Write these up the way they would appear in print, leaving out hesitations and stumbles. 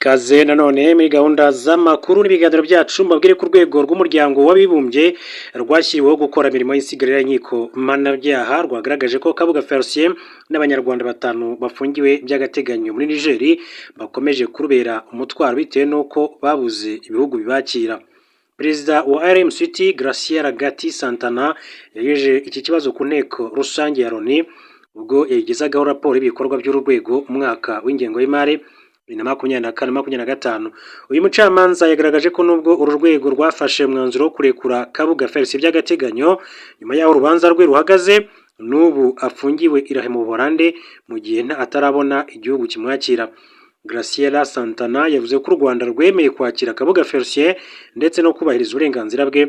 Ikaze nanone muri gahunda z'amakuru n'ibiganiro byacu. Mbabwire ko urwego rw'Umuryango w'Abibumbye rwashyiriweho gukora imirimo y'isigarira y'inkiko mpanabyaha rwagaragaje ko Kabuga Felicien n'Abanyarwanda batanu bafungiwe by'agateganyo muri Niger bakomeje kurubera umutwaro bitewe n'uko babuze ibihugu bibakira. Perezida wa RMCT, Graciela Gatti Santana, yagejeje iki kibazo ku Nteko Rusange ya Loni ubwo yayigezagaho raporo y'ibikorwa by'uru rwego mu mwaka w'ingengo y'imari 2024 25. Uyu mucamanza yagaragaje ko nubwo uru rwego rwafashe umwanzuro wo kurekura Kabuga Felicien by'agateganyo nyuma y'aho urubanza rwe ruhagaze, n'ubu afungiwe i La Haye mu Buholande mu gihe atarabona igihugu kimwakira. Graciela Santana yavuze ko u Rwanda rwemeye kwakira Kabuga Felicien ndetse no kubahiriza uburenganzira bwe,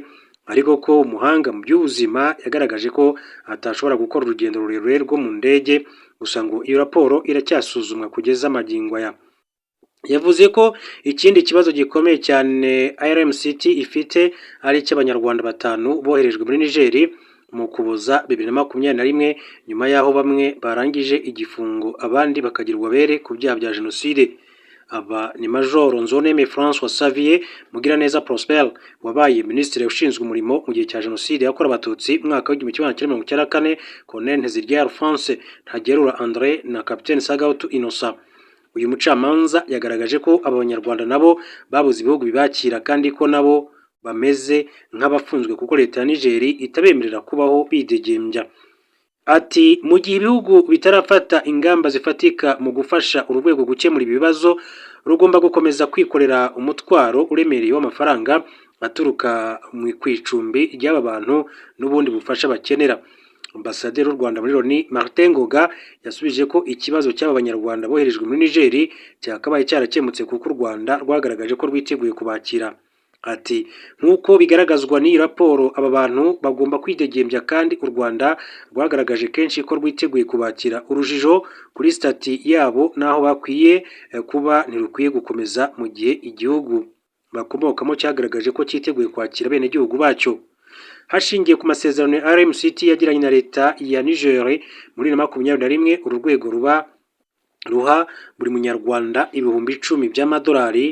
ariko ko umuhanga mu by'ubuzima yagaragaje ko atashobora gukora urugendo rurerure rwo mu ndege. Gusa ngo iyo raporo iracyasuzumwa kugeza magingo aya. Yavuze ko ikindi kibazo gikomeye cyane RMCT ifite ari icy'Abanyarwanda batanu boherejwe muri Niger mu Ukuboza 2021, nyuma y'aho bamwe barangije igifungo abandi bakagirwa abere ku byaha bya jenoside. Aba ni Majoro Nzoneme François Xavier, Mugiraneza Prosper wabaye Minisitiri ushinzwe umurimo mu gihe cya Jenoside yakorewe Abatutsi mu mwaka w'1994, Colonel Nteziryayo Alphonse, Ntagerura André na Capitaine Sagahutu Innocent. Uyu mucamanza yagaragaje ko aba Banyarwanda nabo babuze ibihugu bibakira kandi ko nabo bameze nk'abafunzwe kuko leta ya Niger itabemerera kubaho bidegembya. Ati: "Mu gihe ibihugu bitarafata ingamba zifatika mu gufasha uru rwego gukemura ibi bibazo, rugomba gukomeza kwikorera umutwaro uremereye w'amafaranga aturuka ku icumbi ry'aba bantu n'ubundi bufasha bakenera." Ambasaderi w'u Rwanda muri Loni, Martin Ngoga, yasubije ko ikibazo cy'aba Banyarwanda boherejwe muri Niger cyakabaye cyarakemutse kuko u Rwanda rwagaragaje ko rwiteguye kubakira. Ati: "Nk'uko bigaragazwa n'iyi raporo, aba bantu bagomba kwidegembya kandi u Rwanda rwagaragaje kenshi ko rwiteguye kubakira. Urujijo kuri sitati yabo n'aho bakwiye kuba ntirukwiye gukomeza mu gihe igihugu bakomokamo cyagaragaje ko cyiteguye kwakira abenegihugu bacyo." Hashingiwe ku masezerano ya RMCT yagiranye na leta ya Niger muri 2021, uru rwego ruba ruha buri Munyarwanda 10,000 by'amadolari,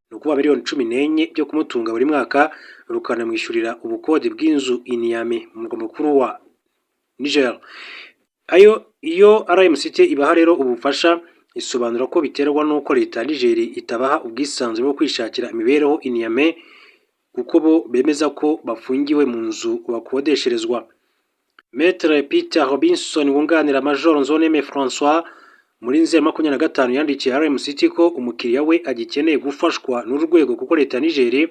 ni ukuvuga miliyoni 14, byo kumutunga buri mwaka, rukanamwishyurira ubukode bw'inzu i Niamey, mu murwa mukuru wa Niger. Ayo iyo RMCT ibaha rero ubufasha, isobanura ko biterwa n'uko leta ya Niger itabaha ubwisanzure bwo kwishakira imibereho i Niamey, kuko bo bemeza ko bafungiwe mu nzu bakodesherezwa. Maître Peter Robinson wunganira Major Nzoneme François, muri Nzeri 25 yandikiye RMCT ko umukiriya we agikeneye gufashwa n'uru rwego kuko leta ya Niger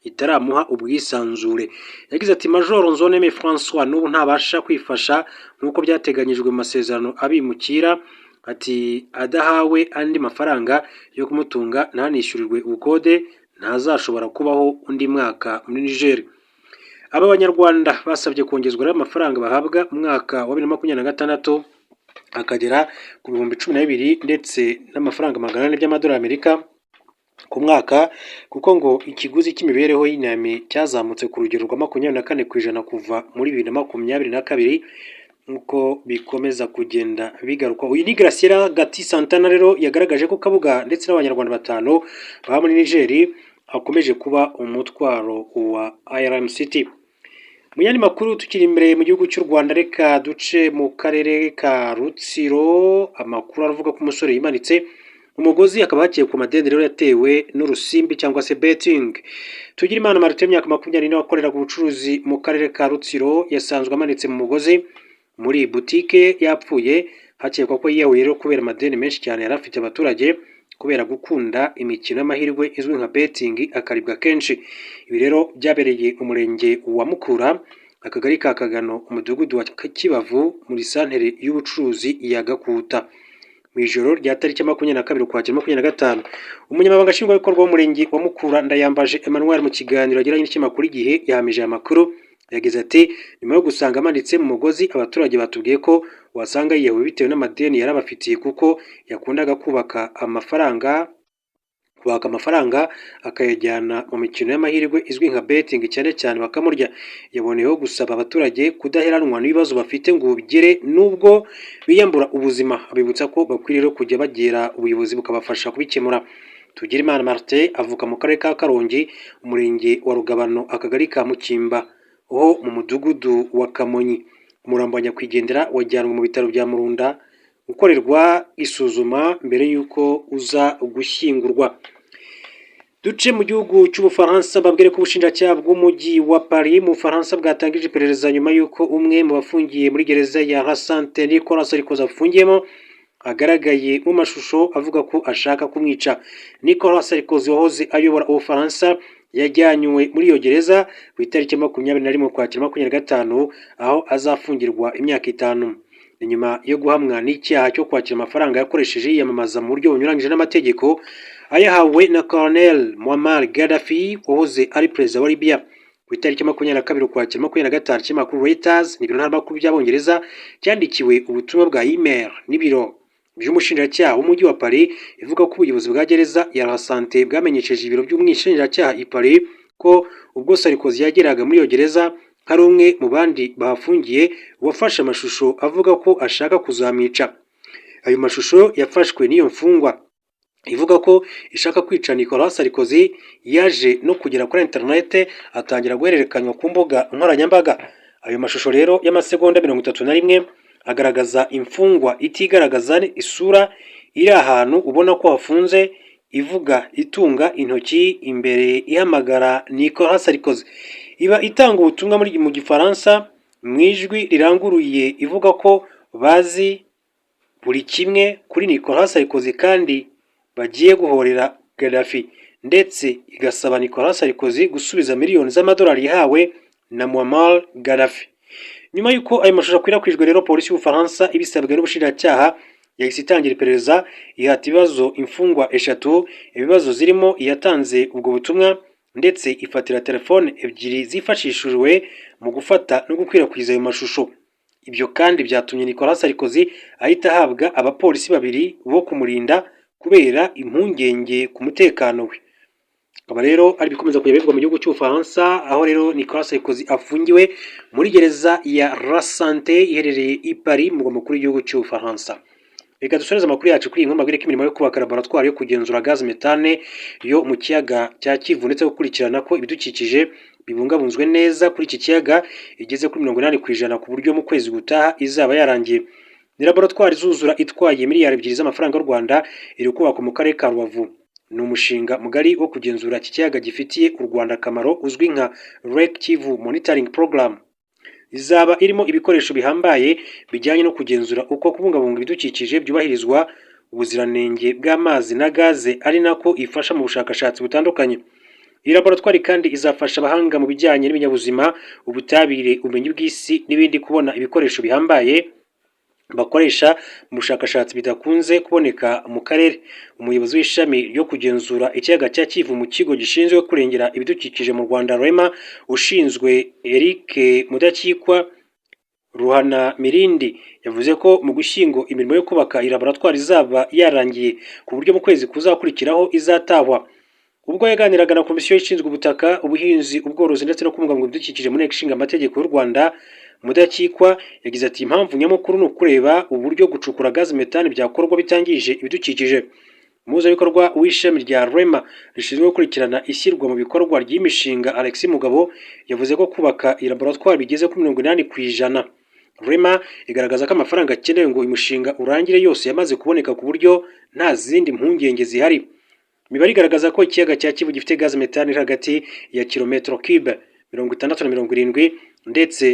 itaramuha ubwisanzure. Yagize ati: "Major Nzoneme François n'ubu ntabasha kwifasha nk'uko byateganyijwe mu masezerano abimukira." Ati: "Adahawe andi mafaranga yo kumutunga, ntanishyurirwe ubukode, ntazashobora kubaho undi mwaka muri Niger." Aba Banyarwanda basabye kongezwa rero amafaranga bahabwa mu mwaka wa 2026 akagera ku 12,400 ndetse n'amafaranga 400 by'amadolari Amerika ku mwaka, kuko ngo ikiguzi cy'imibereho y'i Niamey cyazamutse ku rugero rwa 24% kuva muri 2022, nk'uko bikomeza kugenda bigarukwa. Uyu ni Graciela Gatti Santana rero yagaragaje ko Kabuga ndetse n'Abanyarwanda batanu baba muri Niger akomeje kuba umutwaro wa RMCT. Mu yandi makuru tukiri imbere mu gihugu cy'u Rwanda, reka duce mu karere ka Rutsiro. Amakuru aravuga ko umusore yimanitse umugozi akaba hakekwa amadeni rero yatewe n'urusimbi cyangwa se betting. Tugirimana Martin w'imyaka 24 wakoreraga ubucuruzi mu karere ka Rutsiro yasanzwe amanitse mu mugozi muri butike yapfuye, hakekwa ko yiyahuye rero kubera amadeni menshi cyane yari afite abaturage kubera gukunda imikino y'amahirwe izwi nka betting, akaribwa kenshi. Ibi rero byabereye umurenge wa Mukura, akagari ka Kagano, umudugudu wa Kibavu, muri santere y'ubucuruzi ya Gakuta, mu ijoro rya tariki 22 Ukwakira 25. Umunyamabanga Nshingwabikorwa w'umurenge wa Mukura, Ndayambaje Emmanuel, mu kiganiro yagiranye n'ikinyamakuru Igihe yahamije aya makuru. Yagize ati: "Nyuma yo gusanga amanitse mu mugozi, abaturage batubwiye ko wasanga yiyahuye bitewe n'amadeni yari abafitiye, kuko yakundaga kubaka amafaranga akayajyana mu mikino y'amahirwe izwi nka betting cyane cyane, bakamurya." Yaboneyeho gusaba abaturage kudaheranwa n'ibibazo bafite ngo bigere n'ubwo biyambura ubuzima, abibutsa ko bakwiriye kujya bagera ubuyobozi bukabafasha kubikemura. Tugirimana Martin avuka mu karere ka Karongi, umurenge wa Rugabano, akagari ka Mukimba ho mu mudugudu wa Kamonyi. Umurambo wa nyakwigendera wajyanwe mu bitaro bya Murunda gukorerwa isuzuma mbere y'uko uza gushyingurwa. Duce mu gihugu cy'Ubufaransa, mbabwire ko ubushinjacyaha bw'umujyi wa Paris mu Bufaransa bwatangije iperereza nyuma y'uko umwe mu bafungiye muri gereza ya La Sante Nicolas Sarkozy afungiyemo agaragaye mu mashusho avuga ko ashaka kumwica. Nicolas Sarkozy wahoze ayobora Ubufaransa yajyanywe muri iyo gereza ku itariki 21 Ukwakira 25, aho azafungirwa imyaka 5. Ni nyuma yo guhamwa n'icyaha cyo kwakira amafaranga yakoresheje yiyamamaza mu buryo bunyuranyije n'amategeko, ayahawe na Colonel Muammar Gaddafi wahoze ari perezida wa Libya. Ku itariki 22 Ukwakira 25, ikinyamakuru Reuters n'ibiro ntaramakuru by'Abongereza cyandikiwe ubutumwa bwa email n'ibiro by'umushinjacyaha w'umujyi wa Paris, ivuga ko ubuyobozi bwa gereza ya La Sante bwamenyesheje ibiro by'umushinjacyaha i Paris ko ubwo Sarkozy yageraga muri iyo gereza hari umwe mu bandi bahafungiye wafashe amashusho avuga ko ashaka kuzamwica. Ayo mashusho yafashwe n'iyo mfungwa ivuga ko ishaka kwica Nicolas Sarkozy yaje no kugera kuri internet, atangira guhererekanywa ku mbuga nkoranyambaga. Ayo mashusho rero y'amasegonda 31 agaragaza imfungwa itigaragaza isura iri ahantu ubona ko hafunze, ivuga itunga intoki imbere ihamagara Nicolas Sarkozy. Iba itanga ubutumwa mu Gifaransa mu ijwi riranguruye, ivuga ko bazi buri kimwe kuri Nicolas Sarkozy kandi bagiye guhorera Gaddafi, ndetse igasaba Nicolas Sarkozy gusubiza miliyoni z'amadolari yahawe na Muammar Gaddafi. Nyuma y'uko ayo mashusho akwirakwijwe rero, polisi y'Ubufaransa ibisabwe n'ubushinjacyaha yahise itangira iperereza, ihata ibibazo imfungwa eshatu, ibibazo zirimo iyatanze ubwo butumwa, ndetse ifatira telefone ebyiri zifashishijwe mu gufata no gukwirakwiza ayo mashusho. Ibyo kandi byatumye Nicolas Sarkozy ahita ahabwa abapolisi babiri bo kumurinda kubera impungenge ku mutekano we. Akaba rero ari ibikomeza kujya bivugwa mu gihugu cy'Ubufaransa, aho rero Nicolas Sarkozy afungiwe muri gereza ya La Sante iherereye i Paris, mu murwa mukuru w'igihugu cy'Ubufaransa. Reka dusoreze amakuru yacu kuri iyi nkuru, mbabwire ko imirimo yo kubaka laboratwari yo kugenzura gaz méthane yo mu kiyaga cya Kivu ndetse gukurikirana ko ibidukikije bibungabunzwe neza kuri iki kiyaga igeze kuri 80%, ku buryo mu kwezi gutaha izaba yarangiye. Ni laboratwari izuzura itwaye miliyari 2 z'amafaranga y'u Rwanda, iri kubakwa mu karere ka Rubavu. Ni umushinga mugari wo kugenzura iki kiyaga gifitiye u Rwanda akamaro uzwi nka Lake Kivu Monitoring Program. Izaba irimo ibikoresho bihambaye bijyanye no kugenzura uko kubungabunga ibidukikije byubahirizwa, ubuziranenge bw'amazi na gaze, ari nako ifasha mu bushakashatsi butandukanye. Iyi laboratwari kandi izafasha abahanga mu bijyanye n'ibinyabuzima, ubutabire, ubumenyi bw'isi n'ibindi kubona ibikoresho bihambaye bakoresha mu bushakashatsi bidakunze kuboneka mu karere. Umuyobozi w'ishami ryo kugenzura ikiyaga cya Kivu mu kigo gishinzwe kurengera ibidukikije mu Rwanda REMA, ushinzwe Eric Mudakikwa Ruhana Mirindi, yavuze ko mu Gushyingo imirimo yo kubaka iyi laboratwari izaba yarangiye, ku buryo mu kwezi kuzakurikiraho izatahwa. Ubwo yaganiraga na komisiyo ishinzwe ubutaka, ubuhinzi, ubworozi ndetse no kubungabunga ibidukikije mu nteko ishinga amategeko y'u Rwanda, Mudakikwa yagize ati: "Impamvu nyamukuru ni ukureba uburyo gucukura gaz méthane byakorwa bitangije ibidukikije." Umuhuzabikorwa w'ishami rya REMA rishinzwe gukurikirana ishyirwa mu bikorwa ry'imishinga, Alexis Mugabo, yavuze ko kubaka iyi laboratwari bigeze kuri 80%. REMA igaragaza ko amafaranga akenewe ngo uyu mushinga urangire yose yamaze kuboneka, ku buryo nta zindi mpungenge zihari. Imibare igaragaza ko ikiyaga cya Kivu gifite gaz méthane iri hagati ya kilometero cube 60 na 70, ndetse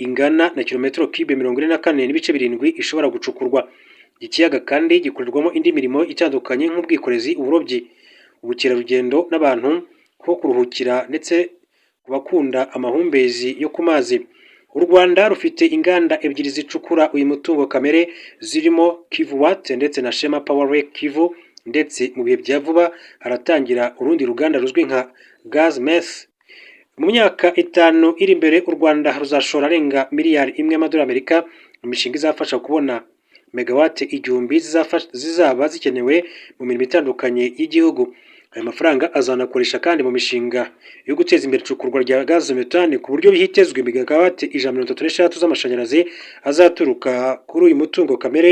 ingana na kilometero cube 44.7 ishobora gucukurwa. Iki kiyaga kandi gikorerwamo indi mirimo itandukanye nk'ubwikorezi, uburobyi, ubukerarugendo n'abantu ko kuruhukira, ndetse ku bakunda amahumbezi yo ku mazi. U Rwanda rufite inganda ebyiri zicukura uyu mutungo kamere zirimo KivuWatt ndetse na Shema Power Lake Kivu, ndetse mu bihe bya vuba haratangira urundi ruganda ruzwi nka Gazmeth. Mu myaka 5 iri imbere, u Rwanda ruzashora arenga miliyari 1 y'amadolari Amerika mu mishinga izafasha kubona megawate 1000 zizaba zikenewe mu mirimo itandukanye y'igihugu. Aya mafaranga azanakoresha kandi mu mishinga yo guteza imbere icukurwa rya gaz méthane, ku buryo hitezwe megawate 136 z'amashanyarazi azaturuka kuri uyu mutungo kamere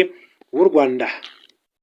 w'u Rwanda.